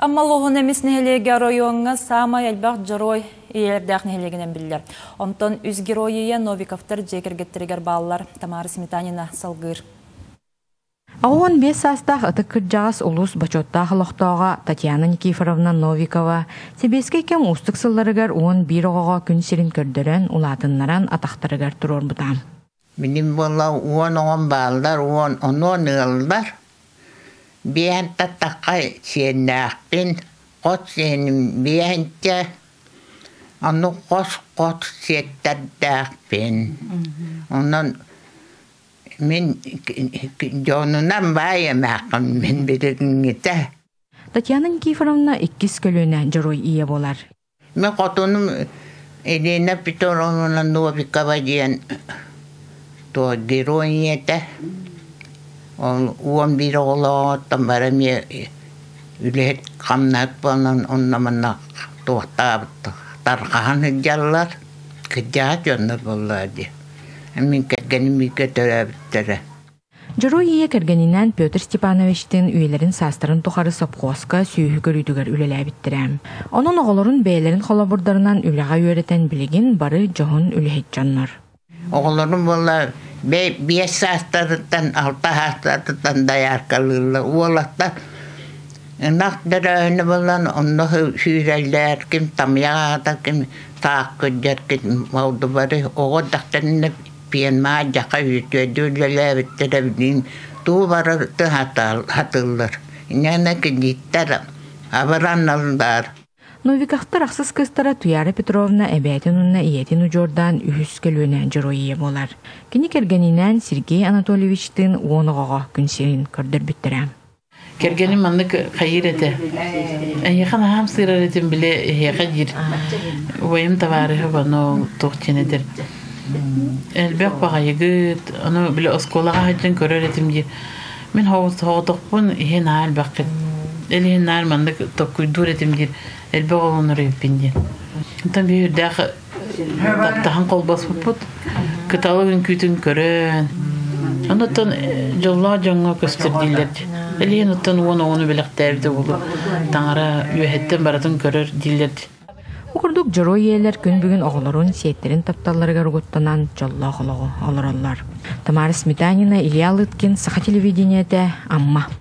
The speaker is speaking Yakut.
Амма улууһун Эмис нэһилиэгэ оройуоҥҥа саамай элбэх дьоруой ийэлэрдээх нэһилиэгинэн биллэр. Онтон үс герой ийэ Новиковтар дьиэ кэргэттэригэр бааллар. Тамара Сметанина салгыыр. 85 саастаах ытык кырдьаҕас улуус бочуоттаах олохтооҕо Татьяна Никифоровна Новикова сэбиэскэй кэм уустук сылларыгар 11 оҕоҕо күн сирин көрдөрөн, улаатыннаран атахтарыгар туруорбута. Миним буолла уон оҕом бааллар, уон онуон ыаллар. Биэһэн таттахха сиэннээхпин, хос сиэним биэһэнчэ, ону хос-хос сиэттэрдээхпин. Онон мин дьонунан баай эмээххин мин билиҥҥитэ. Татьяна Никифоровна иккис көлүөнэ дьоруой ийэ буолар. Мин хотунум Елена Петровна Новикова диэн туох герой ийэтэ. Ол 11 оҕолооҕуттан бары эмиэ үлэһит хамнаһыт буолан онно-манна туохтаабыт тарҕаһан сылдьаллар. Кырдьаҕас дьоннор буоллаҕа дии. Мин кэргэним бииргэ төрөөбүттэрэ. Дьоруой ийэ кэргэнинээн Петр Степановичтыын үйэлэрин саастарын тухары сопхуоска сүөһү көрүүтүгэр үлэлээбиттэрэ. Онон оҕолорун бэйэлэрин холобурдарынан үлэҕэ үөрэтэн билигин бары дьоһун үлэһит дьоннор. Оҕолорум буолла биэс саастарыттан, алта саастарыттан дайааркалыыллар. Уолаттар ынах төрөөһүнэ буолан онно сүүрэллэр, ким тамыйах аһатар, ким таах кырдьар, ким бары оҕо эрдэхтэринэ пиэнмаа дьаха үтүөдү үлэлээбиттэрэ билигин тугу барыта хатыллар. Инньэ кредиттэр абыраналлар. Новиковтар ахсыс кыыстара Туяра Петровна эбээтин уонна ийэтин удьуордаан үһүс көлүөнэ дьоруой ийэ буолар. Кини кэргэнинээн Сергей Анатольевичтыын уон оҕоҕо күн сирин көрдөрбүттэрэ. Кэргэним маннык хайыыр этэ. Эйиэхэ наһаам сыырар этим били эһиэхэ диир. Убайым табаарыһа ону туох диэн этэр. Элбэх баҕайыгыт, ону били оскуолаҕа сылдьан көрөр этим диир. Мин соҕотохпун иһин наһаа элбэххит. Эл иһин наар маннык токкуйдуур этим диир. Элбэх оҕолонор эбиппин диэн. Онтон биһирдээх таптаһан холбоспуппут. Кыталык үҥкүүтүн көрөн. Онуттан дьоллоох дьоҥҥо көстөр дииллэр. Элиэн оттон уон оҕону бэлэхтээбитэ буолуо. Таҥара үөһэттэн барытын көрөр дииллэр. Бу курдук дьоруой ийэлэр күн бүгүн оҕолорун, сиэттэрин тапталларыгар угуттанан дьоллоох олоҕу олороллор. Тамара Сметанина, Илья Лыткин, Саха телевидениетэ, Амма.